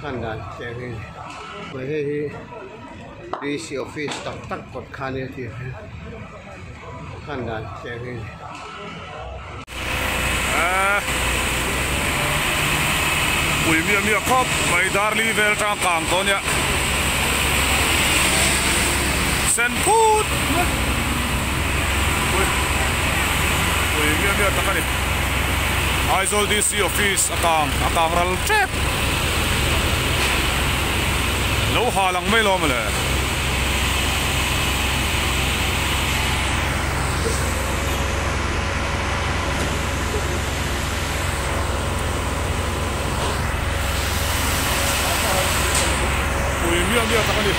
khan dan chiang hi mai hei hi D C office tak tak kawt kha ania tih hi khan dan chiang hi. Pui miah miah khawp mai darli vel tang kang tawh ania sen phut mai pui pui miah miah tak ani Aizawl D C office a kang a kang ral tep lo ha lang mai lo mawle. Pui miah miah tak a ni.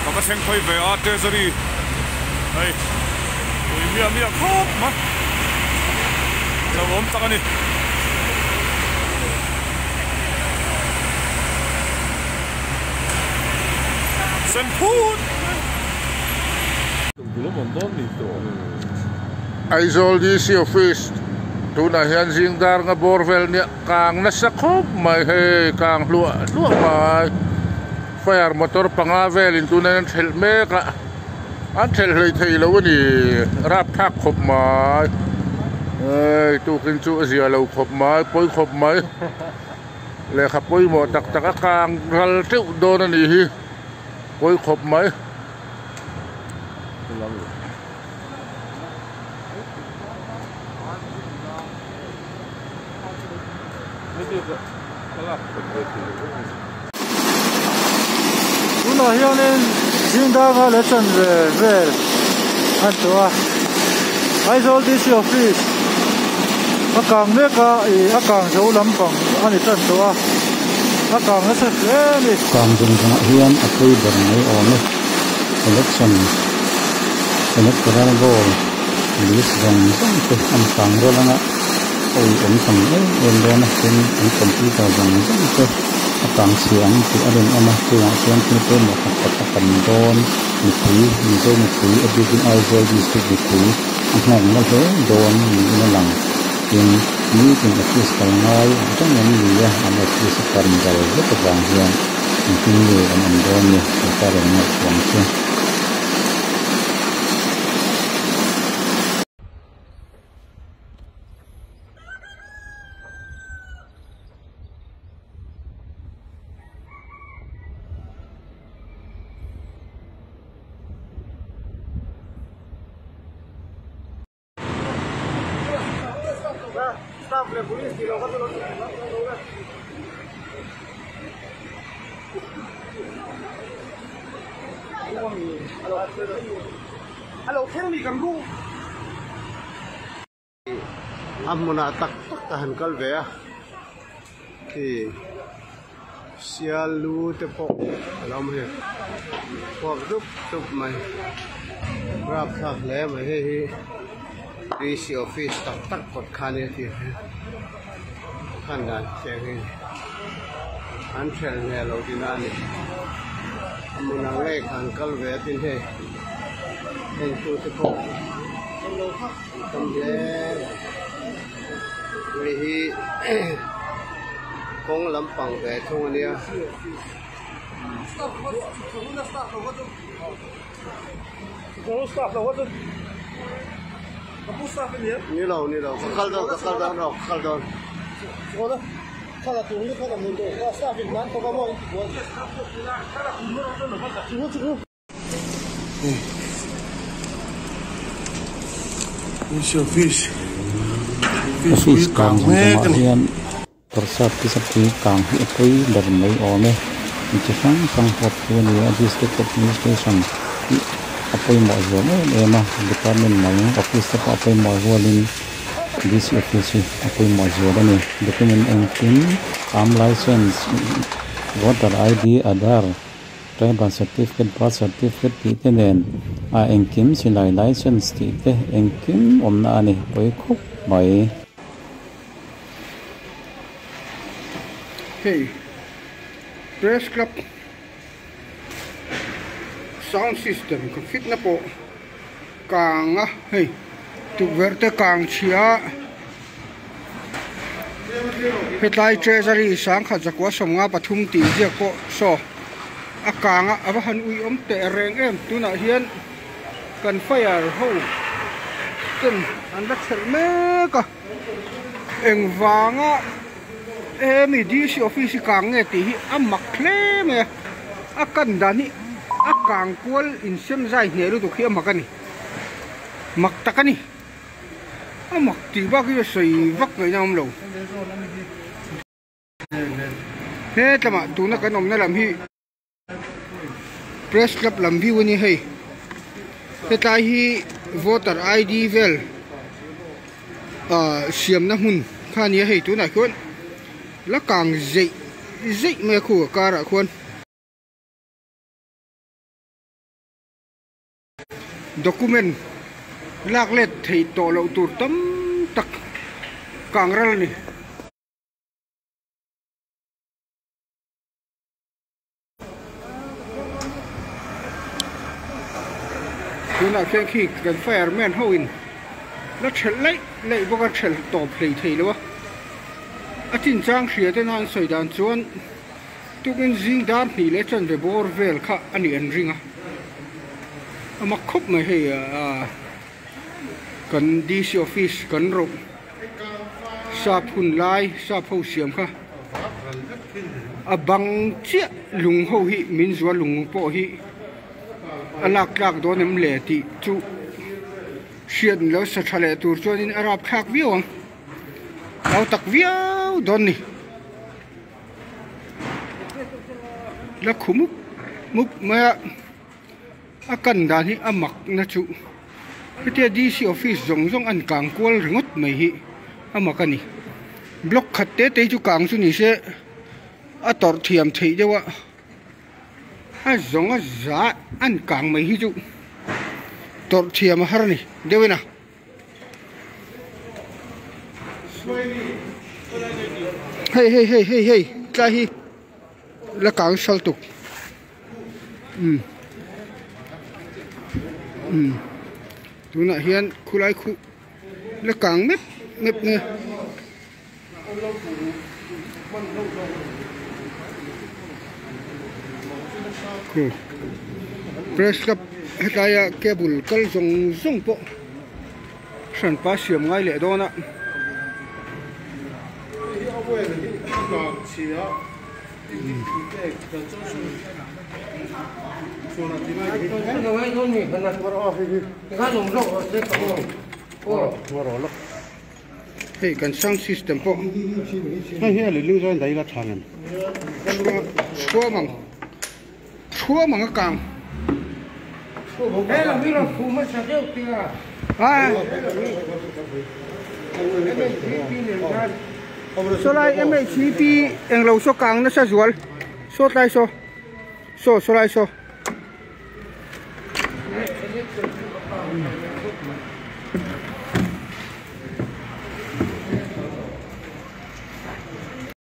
Ka va thleng phei ve a Treasury hei pui miah miah khawp mai lo awm tak a ni. Sen phut Aizawl DC office tunah hian zing dar nga bawr vel nia kang nasa khawp mai hei kang hluah hluah mai fire motor panga velin tunah hian an thelh mek a an thelh hlei thei lo a ni rapthlak khawp mai hei tukin chu a zia lo khawp mai pawi khawp mai. Lehkha pawimawh tak tak a kang ral teuh dawn a nih hi pawi khawp mai. Tunah hianin Zingdanga leh chanve vel a ni tawh a Aizawl D C office a kang mek a ih a kang zo lampang a ni tan tawh a a kang nasa hle a ni. Kang zawng zawngah hian a pui ber mai awm e election electoral roll list zawng zawng te an kang rual anga a uiawm tam em em dawn a tin an computer zawng zawng te a kang chhia ang tih a rinawm a chungah chuan thil pawimawh tak tak a tam dawn mipui Mizo mipui a bikin Aizawl district mipui a nghawng na hle dawn niin a lang tin nitin office kal ngai ang reng an ni a an office a kan ral vek avang hian engtin nge an awm dawn ni sorkar in ngaihtuah ang chu. A hmunah tak tak a han kal ve a khi sial lu te pawh a lo awm a ni khuak dup dup mai rapthlak hle mai hei hi D C office tak tak kawt kha ania tih hi khan dan chiang hi an hrelh hmel lo tihna a ni a hmunah ngei khan kal ve a tin hei entute pawh. Tam hle mai hei hi kawng lampang ve thung a nia. Ni lo ni lo ka kal dawn ka kal dawn aw ka kal dawn. Office kang zawng zawngah hian tawrhsap te sapui kang hi a pawi ber mai awm e mi chi hrang hrang huat thu a ni a district administration hi a pawimawh zual em em a department dang office te pawh a pawimawh rualin D C office hi a pawimawh zual a ni document engkim arm license voter I D aadhaar. Tribal certificate, birth certificate tih te nen a engkim silai license tih te engkim awmna a ni pawi khawp mai. Hei press club sound system ka fit na pawh kang a hei. Tukverh te kang chhia hetlai treasury sangkhat zakua 53 tih ziak pawh saw a kang a a va han ui awm teh reng em tunah hian kan fire ho ten an la thelh mek a engvanga hemi D_C office hi kang nge tih hi a mak hle mai a a kan dan hi a kang kual insem zai hneh lutuk hi a mak a ni. Mak tak a ni. A mak tih bak hi a sawi vak ngaihna a awm lo. He tlamah tuna kan awmna lam hi Press Club lam view a ni hei. Hetlai hi voter ID vel ah siamna hmun kha a ni a hei tunah khian la kang zeih zeih mai a khu a karah khuan. Document lak let theih tawh loh tur tam tak kang ral a ni. Tunah khian khi kan fireman ho in la thelh laih laih bawk a thelh tawp hlei thei lo a, a chinchang hria te nan sawi dan chuan. Tukin zing dar hnih leh chanve bawr vel kha a nih an ring a, a mak khawp mai hei aaa kan D_C office kan roh sap hun lai sap ho siam kha a bang chiah lung ho hi min zual lung pawh hi a lak tlak dawn em le tih chu hriat ni lo sa tha leh tur chuanin a rap thlak viau ang au tak viau dawn ni. La khu mup mup mai a a kan dan hi a mak na chu hetia D_C office zawng zawng an kang kual ringawt mai hi a mak a ni block khat te te hi chu kang chu ni se a tawrh thiam theih deuh a a zawng a za an kang mai hi chu tawrh thiam a har a ni deuh in a. Hei hei hei hei hei tlai hi la kang sal tuk umm umm tunah hian khulai khuh la kang mep mep mai a. Khu press club hetaia cable kal zawng zawng pawh hranpa siam ngai leh dawn a. Hei kan sound system pawh hei hi a leh ling zawng daih ila tha ngem chhuam ang chhuam ang a kang saw lai M_H_C_P englo saw kang nasa zual saw tlai saw saw saw lai saw.